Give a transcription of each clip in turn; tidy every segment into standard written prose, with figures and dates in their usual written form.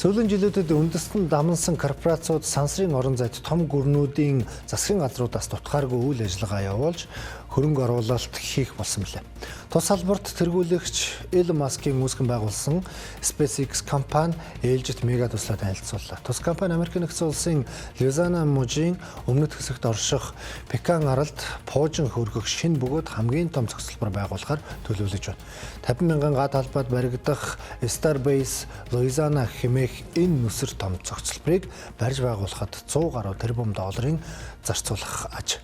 Сүүлийн жилүүдэд үндэстэн дамнасан корпорациуд сансрын орон зайд том гүрнүүдийн засгийн газруудаас дутгааргүй үйл ажиллагаа явуулж хөрөнгө оруулалт хийх болсон билээ. Тус салбарт тэргүүлэгч Elon Musk-ийн үүсгэн байгуулсан SpaceX компани ээлжит мега төслөө танилцууллаа. Тус компани Америк Нэгдсэн Улсын Луизиана мужийн өмнөд хэсэгт орших Пекан аралд пуужин хөргөх шинэ бөгөөд хамгийн том зохицолбор байгуулахаар төлөвлөж байна. 50 мянган га талбайд баригдах Starbase Louisiana хэмээх энэ нүсэр том зохицолборыг барьж байгуулахад 100 гаруй тэрбум долларын зарцуулах аж.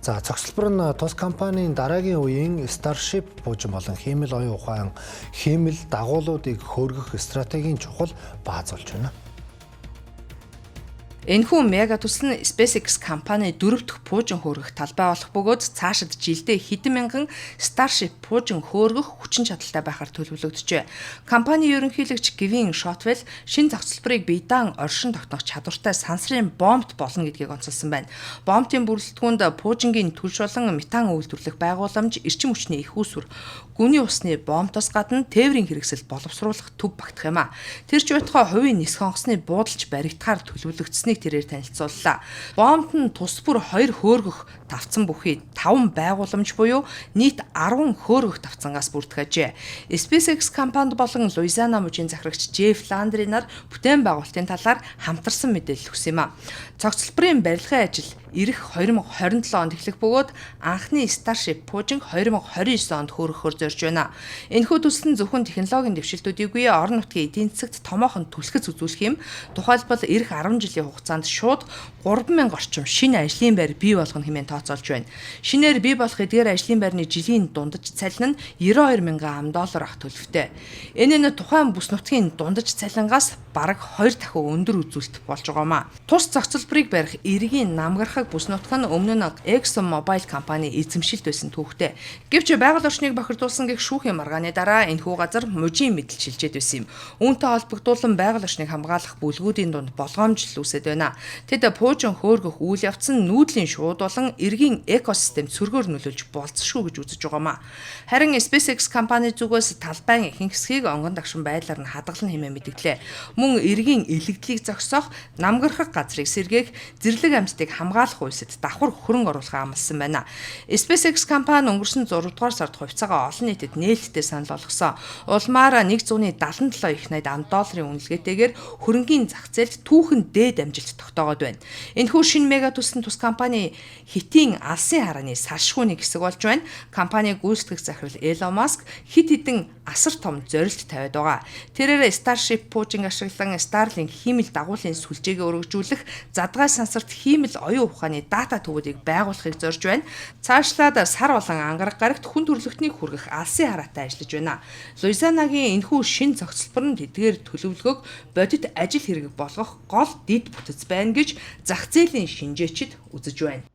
За, зохицолбор нь тус компанийн дараагийн үеийн Starship пуужин болон хиймэл оюун ухаан, хиймэл дагуулуудыг хөөргөх стратегийн чухал бааз болж байна. Энэхүү мега төсөл нь SpaceX компани дөрөв дэх пуужин хөөргөх талбай болох бөгөөд цаашид жилдээ хэдэн мянган Starship пуужин хөөргөх хүчин чадалтай байхаар төлөвлөгдөжээ. Компани ерөнхийлөгч Gwynne Shotwell шинэ зохицолборыг бие даан оршин тогтнох чадвартай сансрын боомт болно гэдгийг онцолсон байна. Боомтын бүрэлдэхүүнд пуужингийн түлш болон метан үйлдвэрлэх байгууламж, эрчим хүчний эх үүсвэр, гүний усны боомтоос гадна тээврийн хэрэгсэл боловсруулах төв багтах юм а. Тэр ч байтугай хувийн нисэх онгоцны буудалч баригдахаар төлөвлөгдсөнийг тэрээр танилцууллаа. Боомт нь тус бүр хоёр хөөргөх тавцан бүхий 5 байгууламж буюу нийт 10 хөөргөх тавцангаас бүрдэх ажээ. SpaceX компанид болон Луизиана мужийн захирагч Джеф Ландри нар бүтээн байгуулалтын талаар хамтарсан мэдээлэл өгсөн юм а. Цогцлборын барилгын ажил ирэх 2027 онд эхлэх бөгөөд анхны Starship пуужин 2029 онд хөөргөхөөр зорж байна. Энэхүү төсөл нь зөвхөн технологийн дэвшилтүүдийгүй орон нутгийн эдийн засагт томоохон түлхэц үзүүлэх юм. Тухайлбал, ирэх 10 жилийн хугацаанд шууд 3000 орчим шинэ ажлын байр бий болгоно хэмээн тооцоолж байна. Шинээр бий болох эдгээр ажлын байрны жилийн дундаж цалин нь 92 мянган ам доллар ах төлөвтэй. Энэ нь тухайн бүс нутгийн дундаж цалингаас бараг 2 дахин өндөр үзүүлэлт болж байгаа юм а. Тус зохицолборыг барих эргийн намгархаг бүс нутг нь өмнө нь Exxon Mobil компани эзэмшилд байсан түүхтэй. Гэвч байгаль орчныг бохирдуулсан гэх шүүхийн маргааны дараа энэхүү газар мужийн мэдэл шилжээд байсан юм. Үүнтэй холбогдуулан байгаль орчныг хамгаалах бүлгүүдийн дунд болгоомжлол үүсээд байна. Тэд пуужин хөөргөх үйл явц нь нүүдлийн шууд болон эргийн экосистемд сөргөөр нөлөөлж болзошгүй гэж үзэж байгаа юм а. Харин SpaceX компани зүгээс талбайн ихэнх хэсгийг онгон дагшин байдлаар нь хадгална хэмээн мэдэгдлээ. Мөн эргийн элэгдлийг зогсоох, намгархаг газрыг сэргээх, зэрлэг амьтдыг хамгаалах үйлсэд давхар хөрөнгө оруулахаа амласан байна. SpaceX компани өнгөрсөн 6 дугаар сард хувьцаагаа олон нийтэд нээлттэй санал болгосон. Улмаар 177 их 80 ам долларын үнэлгээтэйгээр хөрөнгийн зах зээлд түүхэн дээд амжилт тогтоогоод байна. Энэхүү шинэ мега төсөл нь тус компани хэтийн алсын харааны салшгүй нэг хэсэг болж байна. Компаниг гүйцэтгэх захирал Elon Musk хэд хэдэн асар том зорилт тавиад байгаа. Тэрээр Starship пуужин ашиглан Starlink хиймэл дагуулын сүлжээгээ өргөжүүлэх, задгай сансарт хиймэл оюун ухааны дата төвүүдийг байгуулахыг зорж байна. Цаашлаад сар болон ангараг гарагт хүн төрөлхтнийг хүргэх алсын хараатай ажиллаж байна. Луизианагийн энэхүү шинэ зохицолбор нь тэдгээр төлөвлөгөөг бодит ажил хэрэг болгох гол дэд бүтэц байна гэж зах зээлийн шинжээчид үзэж байна.